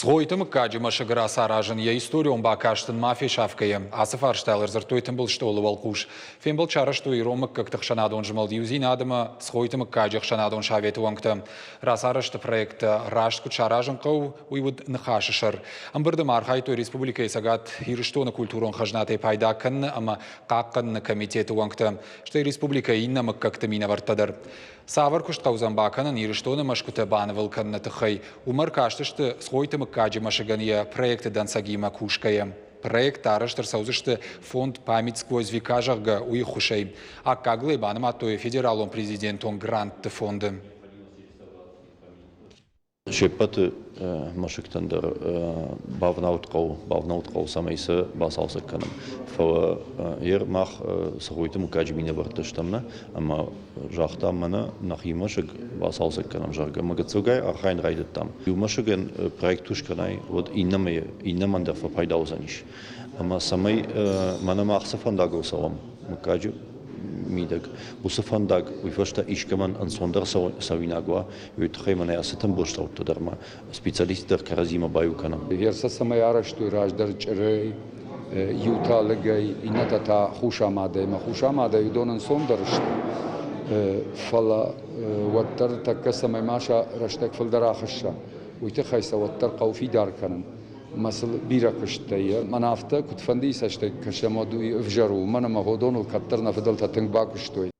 Цгъойты мыггаджы мӕсыг рацаразын йӕ историон бакаст ын ма фесафгӕйӕ, ацы фарстайыл ӕрдзырдтой тымбыл стъолы уӕлхъус. Фембӕлд сарӕзтой ирон мыггӕгты ӕхсӕнадон змӕлд Иудзинад ӕмӕ Цгъойты мыггаджы ӕхсӕнадон советы уӕнгтӕ. Рацарӕзты проекттӕ раст куыд саразын хъӕуы, уый уыд ныхасы сӕр. Ӕмбырды ма архайдтой республикӕйы Цӕгат Ирыстоны культурон хӕзнатӕй пайда кӕныны ӕмӕ хъахъхъӕныны комитеты уӕнгтӕ, стӕй республикӕйы иннӕ мыггӕгты минӕвӕрттӕ дӕр. Цавӕр куыст хъӕудзӕн бакӕнын Ирыстоны мӕсгуытӕ банывыл кӕныны тыххӕй, уымӕ ӕркастысты Цгъойты мыггаджы мӕсыгӕн йӕ проекты дӕнцӕгимӕ кусгӕйӕ. Проекттӕ арӕзт ӕрцӕудзысты фонд «Память сквозь века», зӕгъгӕ, уый ӕххуысӕй. Аккагыл ӕй банымадтой федералон президентон грантты фонды. Се ппӕты мӕсыгтӕн дӕр бавнӕлд хъӕуы, бавнӕлд хъӕуы, цӕмӕй сӕ бацалцӕг кӕнӕм. Фӕлӕ ер мах Цӕгъойты мыггаджы минӕвӕрттӕ стӕм нӕ, ӕмӕ загътам мӕнӕ нӕхи мӕсыг бацалцӕг кӕнӕм, зӕгъгӕ, ӕмӕ гыццылгай архайын райдыдтам. Иу мӕсыгӕн проект куы скӕнай, уӕд иннӕмӕ иннӕмӕн дӕр фӕпайда уыдзӕнис. Ӕмӕ цӕмӕй мӕнӕ мах цы фӕндагыл цӕуӕм мыггаджы мидӕг, уыцы фӕндаг уый фӕстӕ искӕмӕн ӕнцондӕр цӕуинаг уа, уый тыххӕй мӕнӕ ацы тымбылстӕуттӕ дӕр ма специалист дӕр кӕрӕдзимӕ баиу кӕнӕм. Версӕ цӕмӕй арӕзтой раздӕр чъырӕй, иутӕ лыгӕй, иннӕтӕ та хусамадӕй. Ӕмӕ хусамадӕй уыдон ӕнцондӕр сты, фӕлӕ уӕддӕр тӕккӕ цӕмӕй ма сӕ рӕстӕг фылдӕр ахӕсса, уый тыххӕй сӕ уӕддӕр хъӕуы фидар кӕнын. Ӕмӕ сыл бирӕ куысттӕ и. Мӕн афтӕ куыдфӕндыйы цӕстӕй кӕсӕм, уӕд уый ӕвзӕр у, уымӕн ӕмӕ уыдоныл кӕддӕр нӕ фыдӕлтӕ тынг бакуыстой.